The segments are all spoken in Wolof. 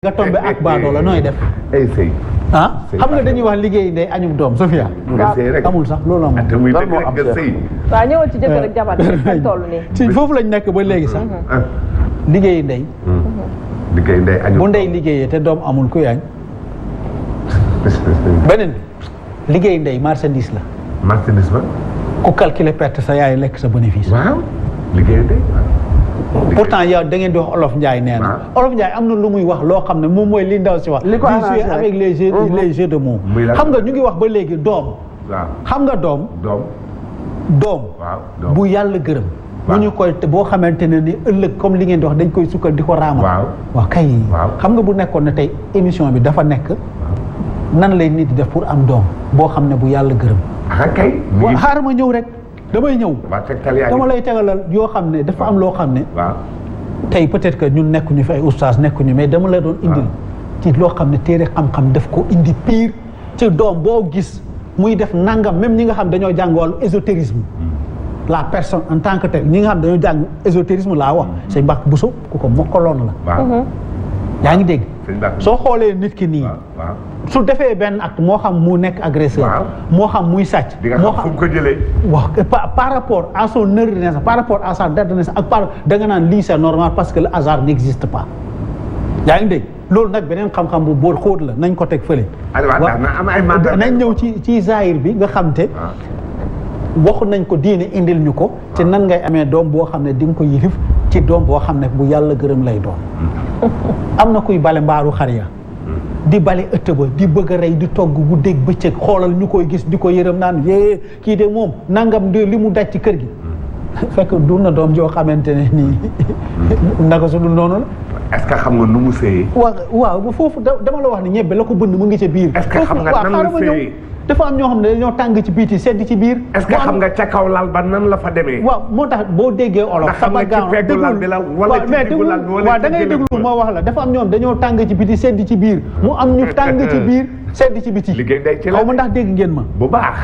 nga tombé ak baadoo la nooy def. ay sëy. xam nga dañuy wax liggéey ndey añum doom Sofia. amul sax loolu amul. lan moo am sëy. waaw ñëwal ci jëkkër ak jabar bi toll nii. ci foofu lañ nekk ba léegi sax. liggéey ndey. liggéey ndey añum bu ndey liggéeyee te doom amul ku yaañ. beneen bi liggéey ndey marchandise la. marchandise ba. ku calculer perte sa yaay lekk sa bénéfice. waaw liggéey ndey. pourtant yow da ngeen di wax olof Ndiaye nee na olof Ndiaye am na lu muy wax loo xam ne moom mooy li ndaw si wax. li ko arrangé avec les jeux de mots. xam nga ñu ngi wax ba léegi doom. waaw xam nga doom. doom. waaw bu yàlla gërëm. bu ñu koy boo xamante ne ni ëllëg comme li ngeen di wax dañ koy sukkal di ko raamal. waaw kay. xam nga bu nekkoon ne tey émission bi dafa nekk. nan lay nit di def pour am doom boo xam ne bu yàlla gërëm. ah kay. xaaral ma ñëw rek. damay ñëw dama lay tegalal yoo xam ne dafa am loo xam ne tey peut-être que ñun nekkuñu fi ay oustaz nekkuñu mais dama la doon indil ci loo xam ne téere xam-xam daf ko indi pire ci doom boo gis muy def nangam même ñi nga xam dañoo jàng wàllu ésotérisme la personne en tant que tel ñi nga xam dañoo jàng ésotérisme laa wax sëñ Mbàkke Buso ku ko mokkaloon la yaa ngi dégg soo xoolee nit ki nii su defee benn acte moo xam mu nekk agresseur moo xam muy sàcc moo xam ko jëlee waaw par rapport à son heure de naissance par rapport à sa date de naissance ak par da nga naan lii c'est normal parce que le hasard n'existe pas yaa ngi dégg loolu nag beneen xam-xam bu bool xóot la nañ ko teg fële nañ ñëw ci zahir bi nga xam te waxu nañ ko diine indil ñu ko ci nan ngay amee doom boo xam ne di nga ko yilif ci doom boo xam ne bu yàlla gërëm lay doon am na kuy bale mbaaru xar ya di bale ëtt ba di bëgg a rey di togg guddeeg bëccëg xoolal ñu koy gis di ko yërëm naan yee kii de moom nangam de li mu daj ci kër gi fekk du na doom joo xamante ne nii naka su dul noonu la. est-ce que xam nga nu mu seeyee. waaw foofu dama la wax ne ñebbe la ko bënn mu ngi ca biir. est-ce que xam nga nan la seeyee dafa am ñoo xam ne dañoo tàng ci biiti sedd ci biir. est-ce que xam nga ca kaw lal ba nan la fa demee. waaw moo tax boo déggee olof. xam nga ci peggu lal bi la wala ci diggu lal bi waaw da ngay déglu moo wax la dafa am ñoom dañoo tàng ci biti sedd ci biir mu am ñu tàng ci biir sedd ci biti. liggéey day ci la xaw ma ndax dégg ngeen ma. bu baax.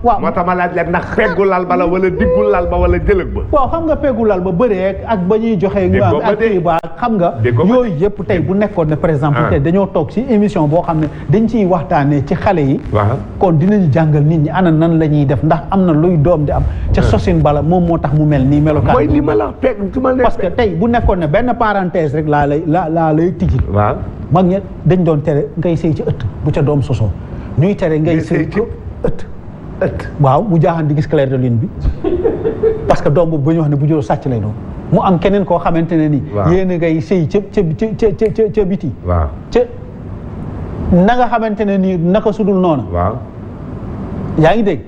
waaw moo tax ma laaj leen ndax peggu lal ba la wala diggu lal ba wala jëlëg ba. waaw xam nga peggu lal ba bëree ak ba ñuy joxe. ñu am ak kii ba xam nga. yooyu yëpp tey bu nekkoon ne par exemple. tey dañoo toog ci émission boo xam ne dañ ciy waxtaanee ci xale yi. kon dinañu jàngal nit ñi ana nan la ñuy def ndax am na luy doom di am. ca sosin bala moom moo tax mu mel nii melokaan. mooy li ma la pegg parce que tey bu nekkoon ne benn parenthèse rek laa lay tijji. waaw mag ña dañ doon tere ngay sëy ci ëtt bu ca doom sosoo ñuy tere ngay sëy ci ëtt waaw mu jaaxaan di gis clair de lune bi parce que doom boobu ba ñu wax ne bu juróo sàcc lay doon mu am keneen koo xamante ne ni yéen a ngay sëy ca biti ca na nga xamante ne nii naka sudul noonu yaa ngi dégg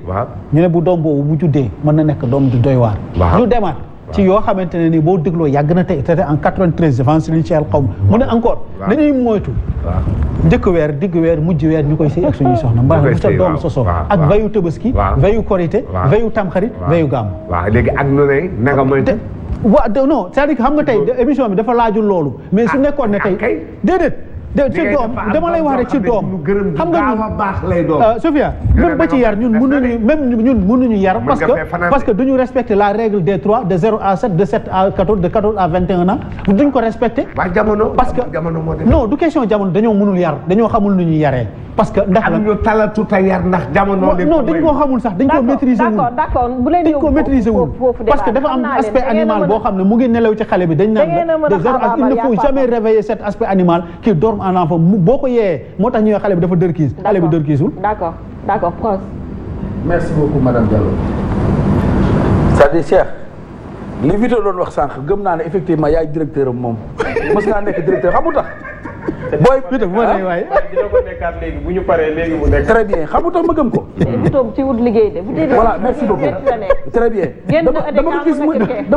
ñu ne bu doom boobu bu juddee mën na nekk doom du doy waar ñu demaat ci yoo xamante ne nii boo dégloo yàgg na tey te en 93 devant li xaw ma mu ne encore dañuy moytu njëkk weer digg weer mujj weer ñu koy sëy ak suñuy soxna mbaa bu ca doom soso ak veyu Tabaski veyu Korité veyu Tamxarit veyu Gàmmu waaw léegi ak nu ne nanga moytu waaw non c'est-à-dire que xam nga tey émission bi dafa laajul loolu mais su nekkoon ne tey déedéet ci doom dama lay wax rek ci doom xam nga ñun Sofia même ba ci yar ñun mënuñu yar parce que duñu respecter la règle des 3 de 0 à 7 de 7 à 14 de 14 à 21 ans duñ ko respecter parce que non du question jamono dañoo mënul yar dañoo xamul nu ñuy yaree parce que ndax am ñu talatuta yar ndax jamono non dañ koo xamul sax dañ ko maîtriser wul dañ ko maîtriser wul parce que dafa am aspect animal boo xam ne mu ngi nelaw ci xale bi dañ naan de 0 à il ne faut jamais réveiller cet aspect animal qui dort en enfant boo ko yee moo tax ñu xale bi dafa dërkiis xale bi dërkiisul d'accord Pros. merci beaucoup madame Diallo. c'est-à-dire Cheikh li Vito doon wax sànq gëm naa ne effectivement yaay directeur am moom mës ngaa nekk directeur xamu tax booy Vito bu ma nee waaye dina ko nekkaat léegi bu ñu paree léegi mu nekk. très bien xamu tax ma gëm ko. Vito ci wut liggéey de. voilà merci beaucoup très bien. dama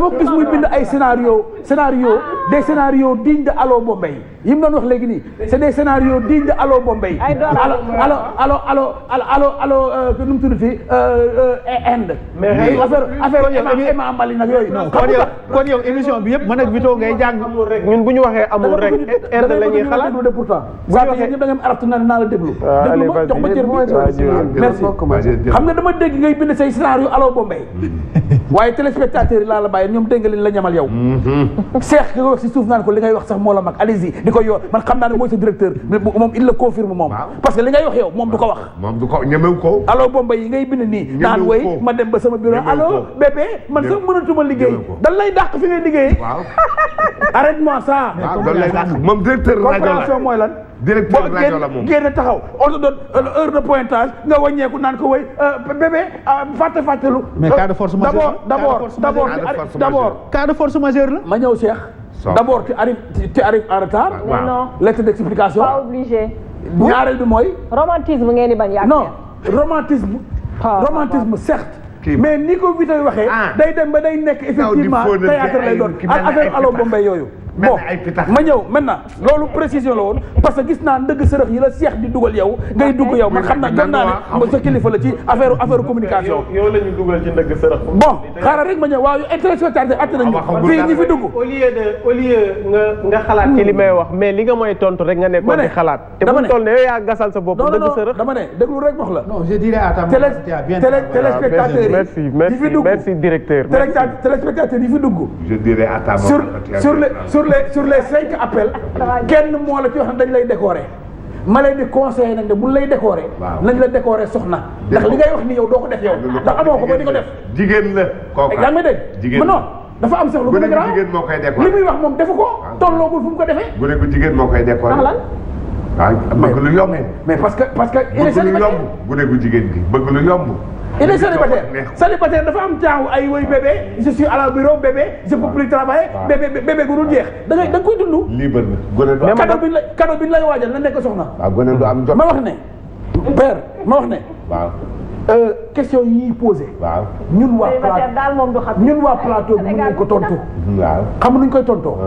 ko gis muy bind ay des scénarios dignes de Allo Bombay yi mu doon wax léegi nii c'est des scénarios dignes de Allo Bombay. ay allo nu mu tudd fii Inde. mais affaire Emma Mali nag yooyu. kon yow émission bi yëpp man ak Vito ngay jàng. ñun bu ñu waxee amul rek Inde la ñuy xalaat de pourtant bu ñu waxee ñëpp da ngeen araftu naa la déglu déglu ma jox ma cër bi merci xam nga dama dégg ngay bind say scénario Allo Bombay waaye téléspectateurs yi laa la bàyyi ñoom dégg nga leen la ñamal yow. Cheikh ki nga wax si suuf naan ko li ngay wax sax moo la mag allez-y di ko yor man xam naa ne mooy sa directeur moom il le confirme moom. parce que li ngay wax yow moom du ko wax. moom du ko ñemewu ko. allo Bomba yi ngay bind nii. naan woy ma dem ba sama bureau allo bébé man sax mënatuma liggéey. dan lay dàq fi ngay liggéeyee. waaw. arrête-moi ça. waaw dan lay dàq moom directeur rajo la compréhension mooy lan. directeur rajo la moom génn taxaw on te donne heure de pointage nga wàññeeku naan ko woy bébé fàttelu. mais cas de force majeure d'abord cas de force majeure la. ma ñëw Cheikh. d'abord tu arrives en retard. mais non lettre d'explication. pas obligé. ñaareel bi mooy. romantisme ngeen di bañ yaakaar. non romantisme certes. mais ni ko Vito waxee. day dem ba day nekk effectivement théâtre lay doon affaire allo Bombay yooyu. bon ma ñëw maintenant loolu précision la woon parce que gis naa ndëgg sërëx yi la Cheikh di dugal yow ngay dugg yow man xam naa gëm naa ne sa kilifa la ci affaire communication. yow la ñu dugal ci ndëgg sërëx. bon xaaral rek ma ñëw waaw yow téléspectateur atte nañu fii ñi fi dugg. au lieu nga xalaat ci li may wax mais li nga mooy tontu rek nga nekkoon di xalaat. te bu toll ne yow yaa gasal sa bopp ndëgg sërëx. dama ne déglu rek wax la. non je dirais à ta téléspectateur yi merci directeur. téléspectateur yi fi dugg. je dirais à ta sur les 5 appels kenn moo la ci wax ne dañ lay décorer ma leen di conseiller nag ne bu lay décorer nañ la décorer soxna ndax li ngay wax ni yow doo ko def yow ndax amoo ko ba di ko def jigéen la kooku yaa ngi may dégg non dafa am sax lu gën a garaaw jigéen moo koy décorer li muy wax moom defu ko tolloogul fu mu ko defee gune gu jigéen moo koy décorer ndax lan waaw bëgg lu yomb mais parce que il est bëgg lu yomb gune gu jigéen gi bëgg lu yomb il est célibataire dafa am temps ay woy bébé je suis à la bureau bébé je peux plus travailler bébé gu dul jeex da nga koy dund libre na gone cadeau bi ñu lay waajal na nekk soxna waaw gone du am jot ma wax ne père ma wax ne waaw question yi ñuy posé waaw ñun waa célibataire daal moom du xam ñun waa plateau bi mën nañ ko tontu waaw xam nuñ koy tontoo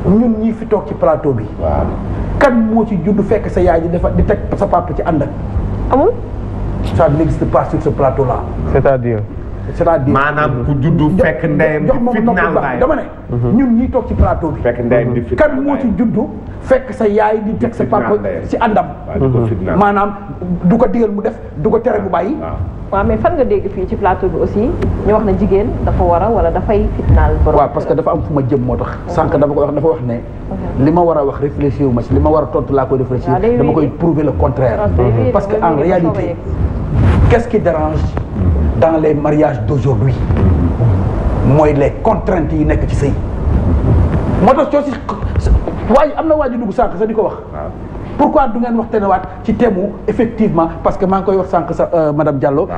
ñun ñii fi toog ci plateau bi waaw kan moo ci judd fekk sa yaay di teg sa papa ci ànd amul ça n'existe pas sur ce plateau là. c'est-à-dire maanaam ku juddu fekk ndeyam di fitnaal baay dama ne. ñun ñii toog ci plateau bi. fekk ndeyam di fitnaal kan moo ci juddu fekk sa yaay di teg sa papa ci àndam. maanaam du ko digal mu def du ko tere mu bàyyi. waaw mais fan nga dégg fii ci plateau bi aussi ñu wax na jigéen dafa war a wala dafay fitnaal borom. waaw parce que dafa am fu ma jëm moo tax. sànq dafa wax ne. li ma war a wax réfléchir wu ma si li ma war a tontu laa koy réfléchir. dama koy prouver le contraire. parce que en réalité. Qu'est-ce qui dérange dans les mariages d'aujourd'hui mooy les contraintes yi nekk ci sëy moo tax coo si waaye am na waa ji dugg sànq sax di ko wax pourquoi du ngeen waxtaanee waat ci thème effectivement parce que maa ngi koy wax sànq sax madame Diallo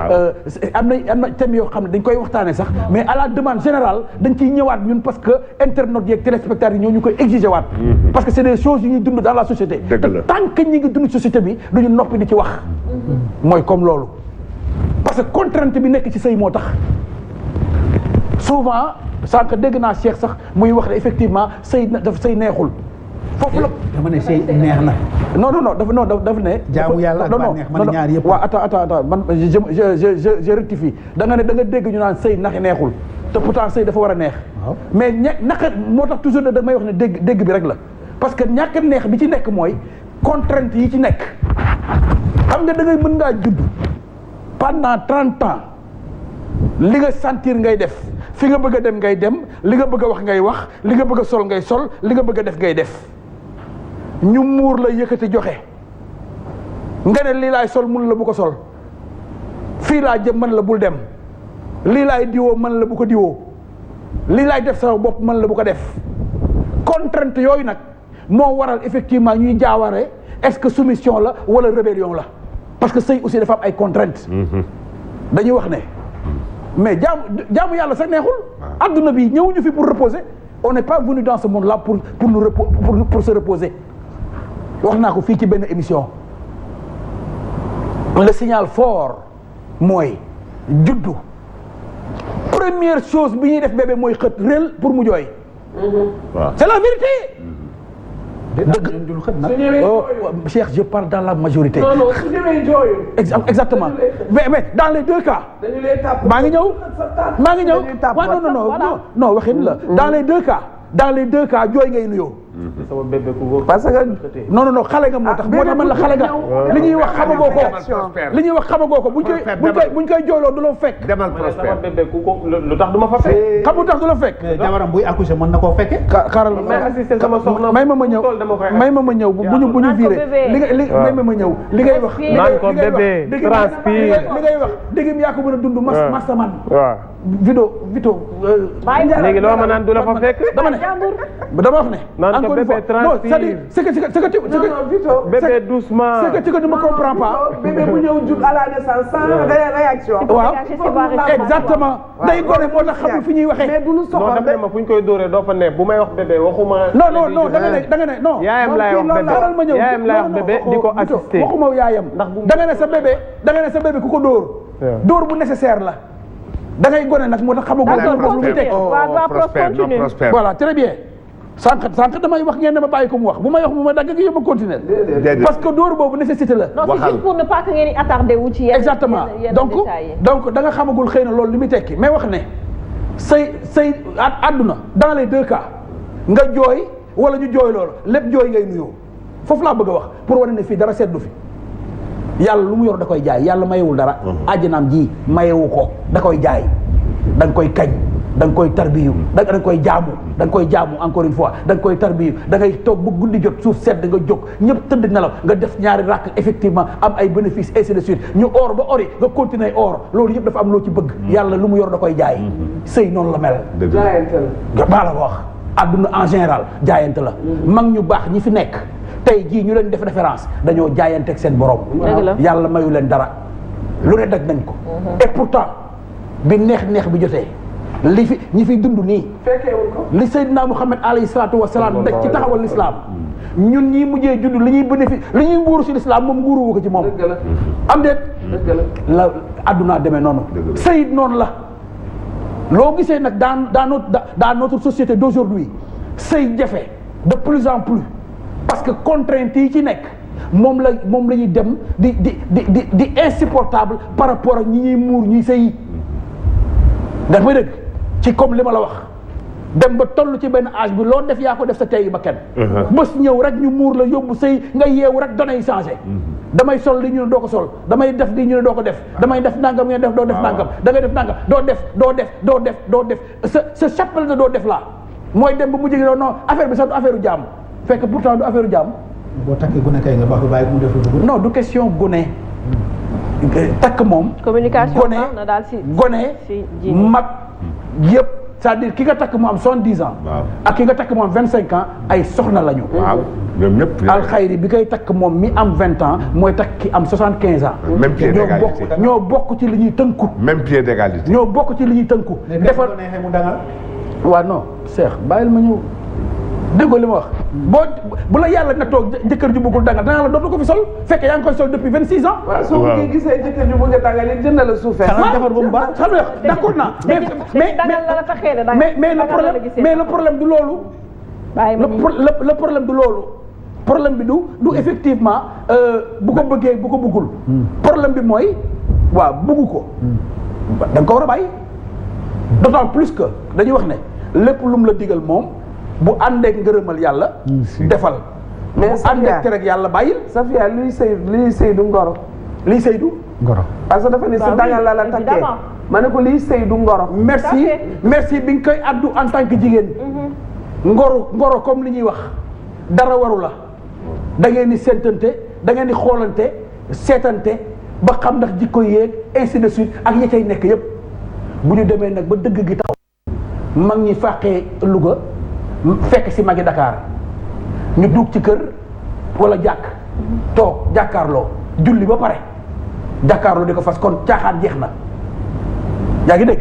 am na thème yoo xam ne dañ koy waxtaanee sax mais à la demande générale dañ ciy ñëwaat ñun parce que internautes yeeg téléspectateurs yi ñoo ñu koy exiger waat parce que c'est des choses yu ñuy dund dans la société te tant que ñi ngi dund société bi duñu noppi di ci wax mooy comme loolu parce que contrainte bi nekk ci sëy moo tax souvent sànq dégg naa Cheikh sax muy wax ne effectivement sëy dafa sëy neexul foofu la dama ne sëy neex na. non dafa ne. jaamu yàlla ak bànneex man ñaar yëpp. waaw attends man je rectifie da nga dégg ñu naan sëy naxi neexul te pourtant sëy dafa war a neex. mais naka moo tax toujours da may wax ne dégg bi rek la parce que ñàkk neex bi ci nekk mooy contrainte yi ci nekk xam nga da ngay mën ngaa judd. pendant 30 ans li nga sentir ngay def fi nga bëgg a dem ngay dem li nga bëgg a wax ngay wax li nga bëgg a sol ngay sol li nga bëgg a def ngay def ñu muur la yëkkati joxe nga ne lii laay sol mun la bu ko sol fii laa jëm mën la bul dem lii laay diwoo mën la bu ko diwoo lii laay def sama bopp mën la bu ko def contrainte yooyu nag moo waral effectivement ñuy jaaware est-ce que soumission la wala rébellion la parce que sëy aussi dafa am ay contraintes. dañuy wax ne mais jaamu yàlla sax neexul. adduna bi ñëwuñu fi pour reposer on n'est pas venu dans ce monde là pour se reposer wax naa ko fii ci benn émission le signal fort mooy juddu première chose bi ñuy def bébé mooy xët réel pour mu jooy. c'est la vérité. Cheikh je parle dans la majorité. non su demee jooyu. exactement mais dans les deux cas. maa ngi ñëw waaw non waxin la. dans les deux cas jooy ngay nuyoo. sama bébé ku góor. parce que non non xale nga moo tax moo tax man la xale nga li ñuy wax xamagoo ko li ñuy wax xamagoo ko buñ koy jooyloo du la fekk. demal sama Prospère bébé ku ko lu tax du ma fa fekk. xam lu tax du la fekk. mais jabaram buy accoucher mën na koo fekke. xaaral may assister sama soxna may ma ñëw may ma ñëw bu ñu viré li may ma ñëw li ngay wax. naan ko bébé transpire li ngay wax dégg yaa ko mën a dund masta man. waaw. Vito. léegi loo ma naan du la fa fekk. dama wax ne. naan ko encore une bébé fois non transpire. c'est bébé doucement. que tu ne me comprends pas. bébé bu ñëw jug à la naissance sans réaction. waaw exactement day gone moo tax xamul fi ñuy waxee. mais du lu non soxal dama ne ma fu ñu koy dóoree doo fa ne bu may wax bébé waxuma. non da nga ne non. yaayam laay wax bébé xaaral ma ñëw yaayam laay wax bébé di ko assister. waxuma yaayam ndax bu da nga ne sa bébé ku ko dóor. dóor bu nécessaire la. da ngay gone nag moo tax xamagoo dóor boobu lu muy teg. Prospère voilà très bien. sànq damay wax ngeen ne ma bàyyi ko mu wax bu may wax bu ma dagg gi yow ma continuer. parce que dóor boobu nécessité la. non c'est juste pour ne pas que ngeen di attardé wu ci yenn exactement donc da nga xamagul xëy na loolu li muy tekki mais wax ne say àdduna dans les deux cas nga jooy wala ñu jooy loolu lépp jooy ngay nuyoo foofu laa bëgg a wax pour wane ne fii dara seddu fi yàlla lu mu yor da koy jaay yàlla mayewul dara. àjjanaam ji mayewu ko da koy jaay da nga koy kañ. da nga koy tarbiyu da nga koy jaamu da nga koy jaamu encore une fois da nga koy tarbiyu da ngay toog ba guddi jot suuf sedd nga jóg ñëpp tëdd nelaw nga def ñaari rakk effectivement am ay bénéfices ainsi de suite ñu or ba ori nga continuer or loolu yëpp dafa am loo ci bëgg yàlla lu mu yor da koy jaay sëy noonu la mel jaayante la maa la ko wax àdduna en général jaayante la mag ñu baax ñi fi nekk tey jii ñu leen def référence dañoo jaayante ak seen borom yàlla mayu leen dara lu ne daj nañ ko et pourtant bi neex bi jotee li fi ñi fiy dund nii li Seydina Muhammad alayhi salaatu wa salaam daj ci taxawal l'islam ñun ñii mujjee judd li ñuy bénéfice li ñuy nguuru si l'islam moom nguuru wu ko ci moom am déet la addunaa demee noonu Seyd noonu la loo gisee nag dans notre société d'aujourd'hui sëy jafe de plus en plus parce que contraintes yi ci nekk moom la ñuy dem di insupportable par rapport ak ñi ñuy muur ñuy sëy ndax may dëgg ci comme li ma la wax dem ba toll ci benn âge bi loo def yaa ko def sa tey ba kenn bés ñëw rek ñu muur la yóbbu sëy nga yeewu rek danay changé damay sol li ñu ne doo ko sol damay def li ñu ne doo ko def damay def nangam ngeen def doo def nangam da ngay def nangam doo def sa chappelle de doo def laa mooy dem ba mu jege non affaire bi sax du affaire u jàmm fekk pourtant du affaire u jàmm boo takkee gune kay nga baax du bàyyi mu def lu non du question gune takk moom communication gone mag yëpp c'est-à-dire ki nga takk mu am 70 ans ak ki nga takk mu am 25 ans ay soxna lañu waaw ñoom ñëpp alxayri bi koy takk moom mi am 20 ans mooy takk ki am 75 ans même pied d'égalité ñoo bokk ci li ñuy tënku même pied d'égalité ñoo bokk ci li ñuy tënku defal mu dangal waaw non Cheikh bàyyil ma ñëw déggoo li ma wax bu la yàlla na toog jëkkër ju bëggul dangal dangaa la dootu ko fi sol fekk yaa ngi koy sol depuis 26 ans waaw soo ko gisee jëkkër ju bëgg a dangal it jënd la suufee defar ba mu baax xam nga d'accord naa mais le problème du loolu le problème du loolu problème bi du effectivement bu ko bëggee bu ko bëggul problème bi mooy waaw bëggu ko da nga ko war a bàyyi d'autant plus que dañuy wax ne lépp lu mu la digal moom bu àndeek ngërëmal yàlla defal bu àndeek tereg yàlla bàyyil Safia luy sëy du ngoro liy sëy du ngoro parce que dafa ni si dangal la takkee ma ne ko liy sëy du ngoro merci bi nga koy addu en tant que jigéen ngoro comme li ñuy wax dara waru la da ngeen di seetante da ngeen di xoolante seetante ba xam ndax jikko yéeg ainsi de suite ak ya cay nekk yépp bu ñu demee nag ba dëgg gi taxaw mag ñi fàqee Louga fekk si magi Dakar ñu dugg ci kër wala jàkk toog jàkkaarloo julli ba pare jàkkaarloo di ko fas kon caaxaan jeex na yaa ngi dégg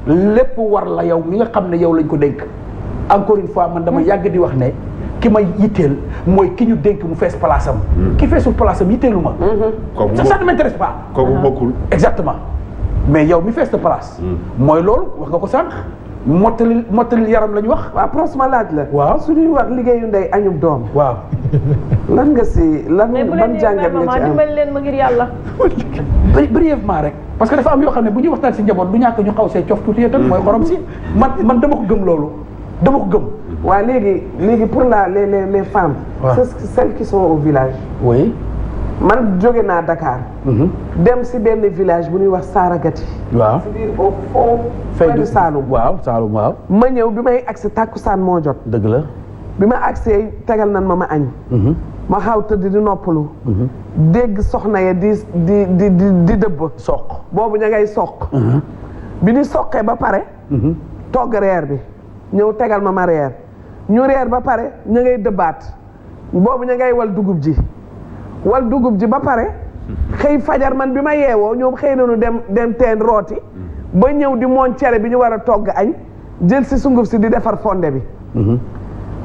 lépp war la yow mi nga xam ne yow lañ ko dénk encore une fois man dama yàgg di wax ne ki may yitteel mooy ki ñu dénk mu fees place am ki feesul place am yitteelu ma ça ne m'intéresse pas kooku bokkul exactement mais yow mi fees de place mooy loolu wax nga ko sànq mottali yaram la ñu wax waaw prosma laaj la waaw suñuy wax liggéeyu ndey añub doom waaw lan nga si lan ban jàngat nga ci am dimbali leen ma ngir yàlla brièvement rek parce que dafa am yoo xam ne bu ñuy waxtaan si njaboot du ñàkk ñu xaw see cof tuuti tam mooy xorom si man dama ko gëm loolu dama ko gëm waa léegi pour les femmes. celles qui sont au village. oui. man jóge naa Dakar. dem si benn village bu ñuy wax Saragati. waaw si biir au fond. fay Saalum waaw Saalum waaw. ma ñëw bi may agsi tàkkusaan moo jot. dëgg la. bi ma agsee tegal nan ma añ. ma xaw tëdd di noppalu. dégg soxna ya di dëbb. soq boobu ña ngay soq. bi ñu soqee ba pare. togg reer bi ñëw tegal ma reer ñu reer ba pare ña ngay dëbbaat boobu ña ngay wal dugub ji ba pare xëy fajar man bi ma yeewoo ñoom xëy nañu dem teen rooti ba ñëw di mooñ cere bi ñu war a togg añ jël si sunguf si di defar fonde bi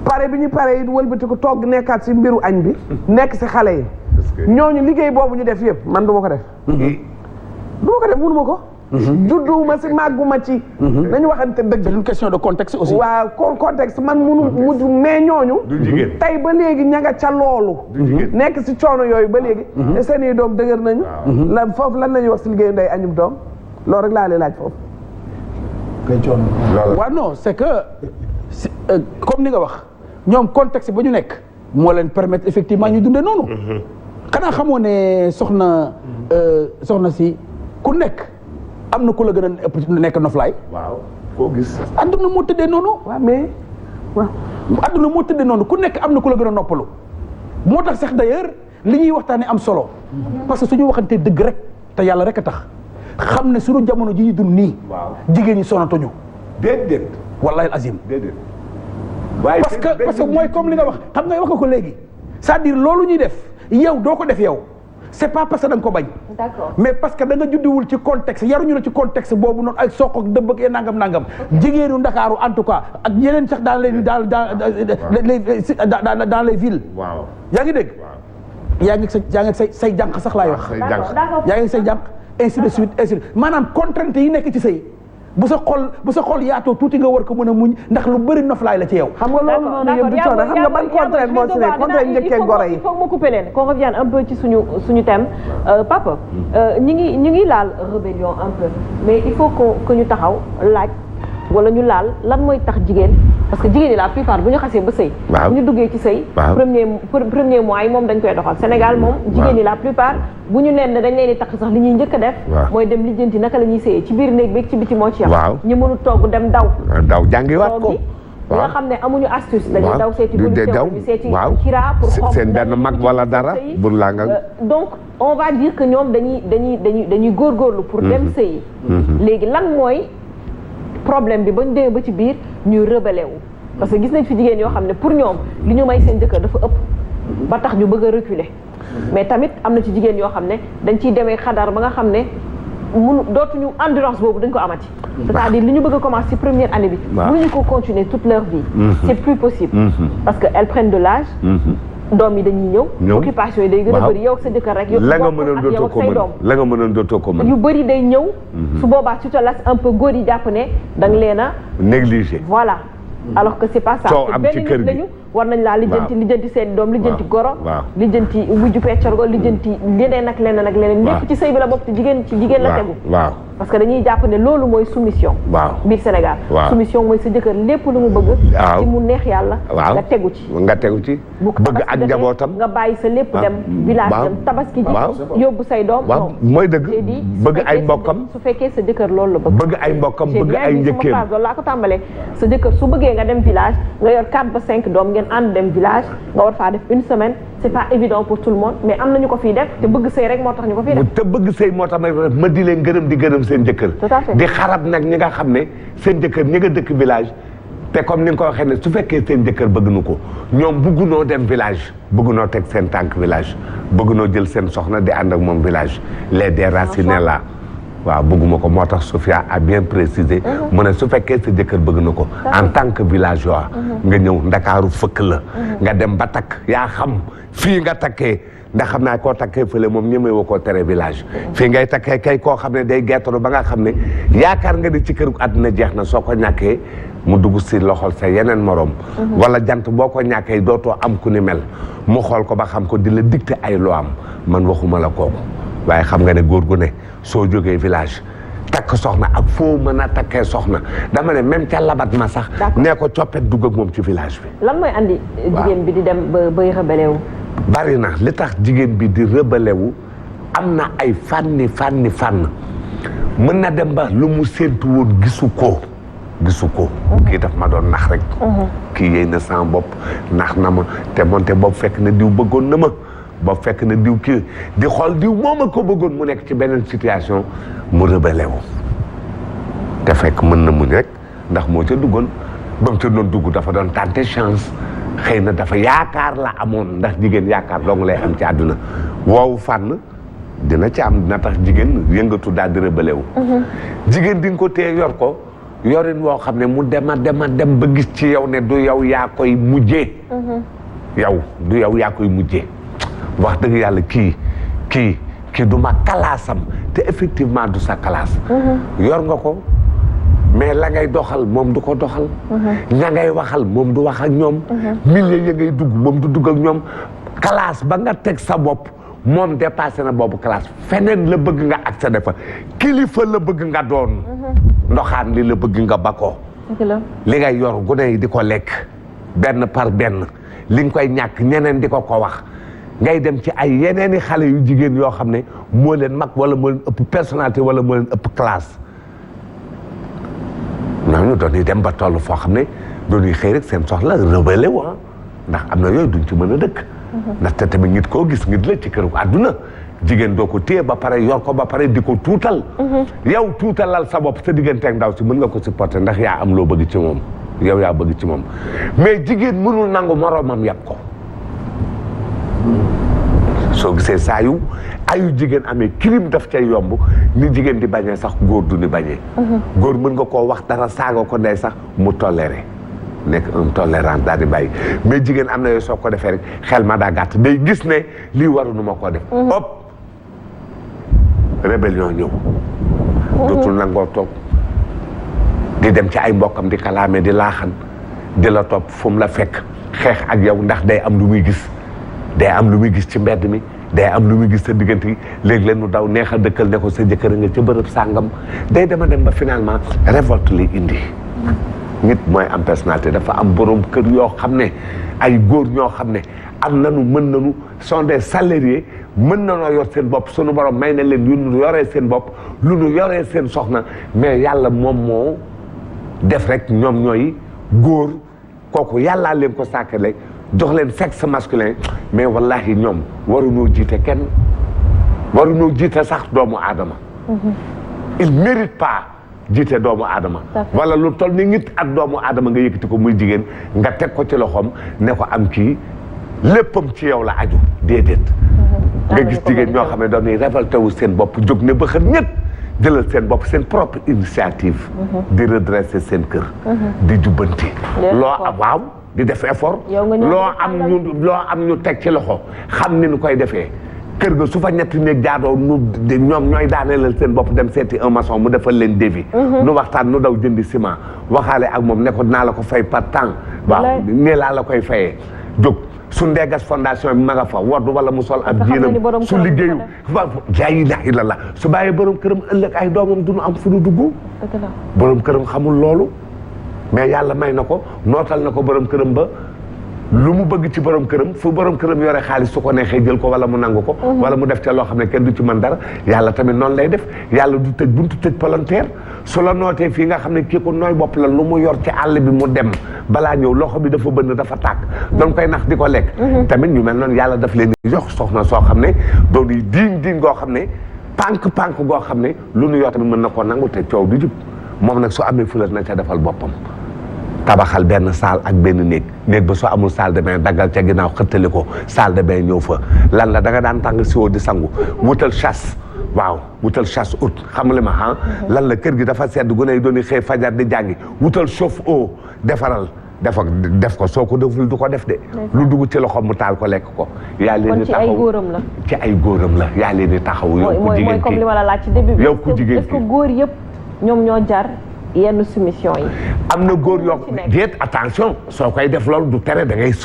pare bi ñu pare it wëlbati ko togg nekkaat si mbiru añ bi nekk si xale yi ñooñu liggéey boobu ñu def yëpp man du ma ko def mënuma ko judduwuma si màgguma ci nañu waxante dëgg c'est une question de contexte aussi waaw contexte man mujj mais ñooñu tey ba léegi ña nga ca loolu nekk si coono yooyu ba léegi te seen i doom dëgër nañu lan foofu lan nañuy wax si liggéeyu ndey añub doom loolu rek laa lay laaj foofu waaw non c'est que comme ni nga wax ñoom contexte ba ñu nekk moo leen permettre effectivement ñu dundee noonu xanaa xamoo ne soxna si ku nekk am na ku la gën a nekk noflaay. waaw koo gis. adduna moo tëddee noonu. waaw mais waaw. adduna moo tëddee noonu ku nekk am na ku la gën a noppalu. moo tax sax d'ailleurs li ñuy waxtaanee am solo. parce que suñu waxantee dëgg rek te yàlla rek a tax xam ne suñu jamono ji ñu dund nii. waaw jigéen ñi sonatuñu. déedéet. wallahi azim. déedéet. waaye parce que mooy comme li nga wax xam nga wax ko léegi c'est-à-dire loolu ñuy def yow doo ko def yow. c'est pas parce que da nga ko bañ. d'accord mais parce que da nga judduwul ci contexte yaruñu la ci contexte boobu noonu ak soq ak dëbb ak nangam. jigéenu Ndakaaru en tout cas ak yeneen sax dans les villes. waaw yaa ngi dégg. yaa ngi say jànq sax laay wax. yaa ngi say jànq ainsi de suite maanaam contrainte yi nekk ci sëy bu sa xol yaatoo tuuti nga war ko mën a muñ ndax lu bëri noflaay la ci yow. xam nga loolu noonu yëpp du coono xam nga ban contrainte moo ci nekk contrainte njëkkee goro yi. il faut ma couper leen qu'on revienne un peu ci suñu thème papa ñu ngi laal rébellion un peu mais il faut que ñu taxaw laaj wala ñu laal lan mooy tax jigéen parce que jigéen ñi la plupart bu ñu xasee ba sëy bu ñu duggee ci sëy premier mois yi moom dañ koy doxal Sénégal moom jigéen ñi la plupart bu ñu leen dañ leen di takk sax li ñuy njëkk a def mooy dem lijjanti naka la ñuy sëyee ci biir néeg bi ci biti moo ci yam ñu mënu togg dem daw jàngiwaat ko ñi nga xam ne amuñu astuce dañuy daw seeti bu ñu seeti kira pour seen benn mag wala dara bur laa nga donc on va dire que ñoom dañuy góorgóorlu pour dem sëyi léegi lan mooy problème bi ba ñu demee ba ci biir ñuy rebelle wu parce que gis nañ fi jigéen yoo xam ne pour ñoom li ñu may seen jëkkër dafa ëpp ba tax ñu bëgg a reculer mais tamit am na ci jigéen yoo xam ne dañ ciy demee xadar ba nga xam ne dootuñu endurance boobu dañ ko amati c'est-à-dire li ñu bëgg a commencer ci première année bi mënuñu ko continuer toute leur vie c'est plus possible parce que elles prennent de l'âge doom yi dañuy ñëw occupation yi day gën a bëri yow ak sa jëkkër rek la nga mënoon dootoo ko mën la nga mënoon dootoo ko mën yu bëri day ñëw su boobaa tu te laisses un peu góor yi jàpp ne da nga leen a négligé voilà alors que c'est pas ça coow am ci kër gi lañu war nañ laa lijjanti seen doom lijjanti goro lijjanti wujju peccorgo lijjanti leneen ak leneen lépp ci sëy bi la bokk ci jigéen la tegu parce que dañuy jàpp ne loolu mooy soumission biir Sénégal soumission mooy sa jëkkër lépp lu mu bëgg ci mu neex yàlla nga tegu ci bëgg ak njabootam nga bàyyi sa lépp dem village dem tabaski ji yóbbu say doom mooy dëgg bëgg ay mbokkam su fekkee sa jëkkër loolu la bëgg ay mbokkam bëgg ay njëkkeem loolu laa ko tàmbalee sa jëkkër su bëggee nga dem village nga yor 4 ba 5 doom ngeen ànd dem village nga war faa def une semaine c'est pas évident pour tout le monde mais am na ñu ko fii def te bëgg sëy rek moo tax ñu ko fii def te bëgg sëy moo tax ma di leen gërëm di gërëm seen jëkkër di xarab nag ñi nga xam ne seen jëkkër ñi nga dëkk village te comme ni nga ko waxee ne su fekkee seen jëkkër bëgg na ko ñoom bëggunoo dem village bëggunoo teg seen tànk village bëggunoo jël seen soxna di ànd ak moom village les déracinés là waaw bëgguma ko moo tax Sophia a bien précisé mu ne su fekkee sa jëkkër bëgg na ko en tant que villageois nga ñëw Ndakaaru fëkk la nga dem ba takk yaa xam fii nga takkee ndax xam naa koo takkee fële moom ñemee woo koo tere village fii ngay takkee kay koo xam ne day gertaru ba nga xam ne yaakaar nga ne ci kër àdduna jeex na soo ko ñàkkee mu dugg si loxol sa yeneen morom wala jant boo ko ñàkkee dootoo am ku ni mel mu xool ko ba xam ko di la dicter ay loi am man waxuma la kooku waaye xam nga ne góor gu ne soo jógee village takk soxna ak foo mën a takkee soxna dama ne même ca labat ma sax nee ko coppet dugg ak moom ci village bi. lan mooy andi jigéen bi di dem bay rebelle wu. bari na li tax jigéen bi di rebelle wu am na ay fànn mën na dem ba lu mu séntu woon gisu ko kii daf ma doon nax rek kii yéy na sama bopp nax na ma te moonte boobu fekk na diw bëggoon na ma boobu fekk na diw kii di xool diw moom a ko bëggoon mu nekk ci beneen situation mu rebelle wu te fekk mën na muñ rek ndax moo ca duggoon ba mu ca doon dugg dafa doon tenter chance xëy na dafa yaakaar la amoon ndax jigéen yaakaar dong lay am ci àdduna woowu fànn dina ci am dina tax jigéen yëngatu daal di rebelle wu jigéen di nga ko téye yor ko yorin woo xam ne mu dem ba gis ci yow ne du yow yaa koy mujjee du yow yaa koy mujjee wax dëgg yàlla kii du ma kalaasam te effectivement du sa kalaas yor nga ko mais la ngay doxal moom du ko doxal ña ngay waxal moom du wax ak ñoom milieu ya ngay dugg moom du dugg ak ñoom kalaas ba nga teg sa bopp moom dépassé na boobu classe feneen la bëgg nga accéder fa kilifa la bëgg nga doon ndoxaan li la bëgg nga bakoo li ngay yor gune yi di ko lekk benn par benn li nga koy ñàkk ñeneen di ko wax ngay dem ci ay yeneeni xale yu jigéen yoo xam ne moo leen mag wala moo leen ëpp personnalité wala moo leen ëpp classe ñooñu doon dem ba toll foo xam ne doon xëy rek seen soxla rebelle wa ndax am na yooyu duñ ci mën a dëkk ndaxte tamit nit koo gis nit la ci këru àdduna jigéen doo ko téye ba pare yor ko ba pare di ko tuutal yow tuutalal sa bopp sa digganteeg ndaw si mën nga ko supporter ndax yaa am loo bëgg ci moom yow yaa bëgg ci moom mais jigéen mënul nangu moroomam yàpp ko soo gisee saa yu ayu jigéen amee crime daf cay yomb ni jigéen di bañee sax góor du ni bañee góor mën nga koo wax dara saaga ko ndey sax mu toléré nekk un tolérant daal di bàyyi mais jigéen am na yooyu soo ko defee rek xel ma daa gàtt day gis ne lii waruñu ma koo def hop rébellion ñëw dootul nangoo toog di dem ci ay mbokkam di kalaame di laaxan di la topp fu mu la fekk xeex ak yow ndax day am lu muy gis ci mbedd mi day am lu muy gis sa diggante yi léegi leen nu daw neex a dëkkal ne ko sa jëkkër nga ca bërëb sàngam day dema dem ba finalement révolte li indi nit mooy am personnalité dafa am borom kër yoo xam ne ay góor ñoo xam ne am nañu mën nañu sont des salariés mën nañoo yor seen bopp sunu borom may na leen yu nu yoree seen bopp lu nu yoree seen soxna mais yàlla moom moo def rek ñoom ñooy góor kooku yàllaa leen ko sàkkale jox leen sexe masculin mais wallahi ñoom waruñoo jiite kenn waruñoo jiite sax doomu aadama il mérite pas jiite doomu aadama wala lu toll ni nit ak doomu aadama nga yëkkati ko muy jigéen nga teg ko ci loxoom ne ko am kii léppam ci yow la aju déedéet nga gis jigéen ñoo xam ne dañuy révolté wu seen bopp jóg ne ba xër ñett jëlal seen bopp seen propre initiative di redresser seen kër di jubbanti waaw di def effort loo am ñu teg ci loxo xam ni nu koy defee kër ga su fa ñetti néeg jaadoo ñoom ñooy daaneelal seen bopp dem seeti un maçon mu defal leen devis nu waxtaan nu daw jëndi ciment waxaale ak moom ne ko dinaa la ko fay par temps waaw nee laa la koy fayee jóg su ndeegas fondation bi ma nga fa wodd wala mu sol ab jiinam su liggéeyu laa ilaaha illallaah su bàyyee borom këram ëllëg ay doomam duñu am fu nu dugg borom këram xamul loolu mais yàlla may na ko nootal na ko borom këram ba lu mu bëgg ci borom këram fu borom këram yore xaalis su ko neexee jël ko wala mu nangu ko wala mu def ca loo xam ne kenn du ci mën dara yàlla tamit noonu lay def yàlla du tëj buntu tëj palanteer su la nootee fii nga xam ne kii ko nooy bopp la lu mu yor ci àll bi mu dem balaa ñëw loxo bi dafa bënn dafa tàkk doon koy nax di ko lekk tamit ñu mel noonu yàlla daf leen di jox soxna soo xam ne doon yi diin goo xam ne pànk goo xam ne lu nu yor tamit mën na koo nangu te coow du jub moom nag su amee fulat na ca defal boppam tabaxal benn salle ak benn néeg ba soo amul salle de bain daggal ca ginnaaw xëttali ko salle de bain ñëw fa lan la da nga daan tàng siwo di sangu wutal chasse waaw wutal chasse out xam nga li ma lan la kër gi dafa sedd gune yi doon xëy fajar di jàngi wutal chauffe-eau defaral def ko soo ko deful du ko def de lu dugg ci loxo mu taal ko lekk ko yaa leen di taxaw ci ay góoram la yaa leen di taxaw yow ku jigéen mooy comme li ma la laaj ci début bi yow ku jigéen est-ce que góor yëpp ñoom ñoo jar yenn soumission yi am na góor yoo déet attention soo koy def loolu du tere da ngay